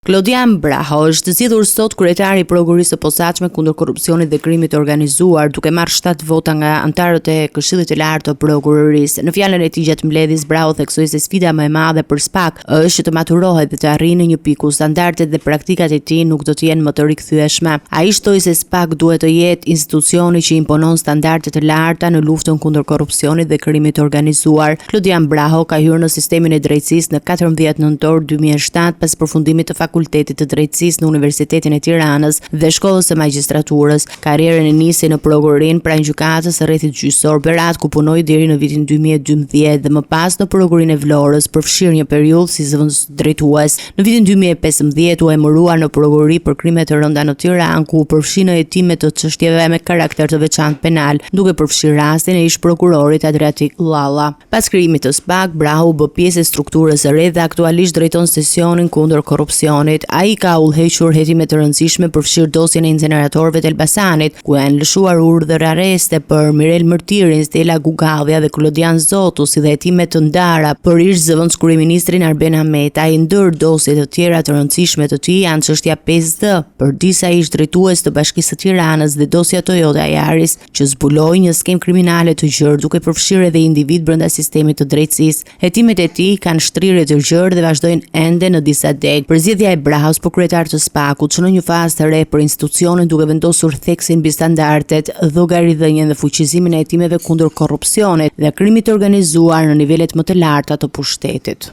Klodian Braho është zgjedhur sot kryetar i Prokurorisë së Posaçme kundër Korrupsionit dhe Krimit të Organizuar, duke marrë 7 vota nga anëtarët e Këshillit të Lartë të Prokurorisë. Në fjalën e tij gjatë mbledhjes, Braho theksoi se sfida më e madhe për SPAK është që të maturohet dhe të arrijë në një pikë ku standardet dhe praktikat e tij nuk do të jenë më të rikthyeshme. Ai shtoi se SPAK duhet të jetë institucioni që imponon standarde të larta në luftën kundër korrupsionit dhe krimit të organizuar. Klodian Braho ka hyrë në sistemin e drejtësisë në 14 nëntor 2007 pas përfundimit të Fakultetit të Drejtësisë në Universitetin e Tiranës dhe Shkollës së Magjistraturës. Karrierën e nisi në prokurorinë pranë Gjykatës së Rrethit Gjyqësor Berat, ku punoi deri në vitin 2012 dhe më pas në prokurorinë e Vlorës, përfshirë një periudhë si zëvendësdrejtues. Në vitin 2015 u emërua në prokurori për krime të rënda në Tiranë, ku u përfshi në hetime të çështjeve me karakter të veçantë penal, duke përfshirë rastin e ish-prokurorit Adriatik Llalla. Pas krijimit të SPAK, Braho u bë pjesë e strukturës së re dhe aktualisht drejton seksionin kundër korrupsionit. Ai ka udhëhequr hetime të rëndësishme përfshirë dosjen e inceneratorëve të Elbasanit, ku janë lëshuar urdhër arreste për Mirel Mërtirin, Stela Gugallja dhe Klodian Zoto, si dhe hetime të ndara për ish zëvendëskryeministrin Arben Ahmetaj. Ndër dosje të tjera të rëndësishme të tij janë çështja 5D për disa ish drejtues të Bashkisë së Tiranës dhe dosja Toyota Yaris, që zbuloi një skemë kriminale të gjerë duke përfshirë edhe individë brenda sistemit të drejtësisë. Hetimet e tij kanë shtrirje të gjerë dhe vazhdojnë ende në disa degë. Përzgjedhja e Brahos për kryetar të SPAK-ut shënon një fazë të re për institucionin duke vendosur theksin mbi standardet, llogaridhënien dhe fuqizimin e hetimeve kundër korrupsionit dhe krimit të organizuar në nivelet më të larta të pushtetit.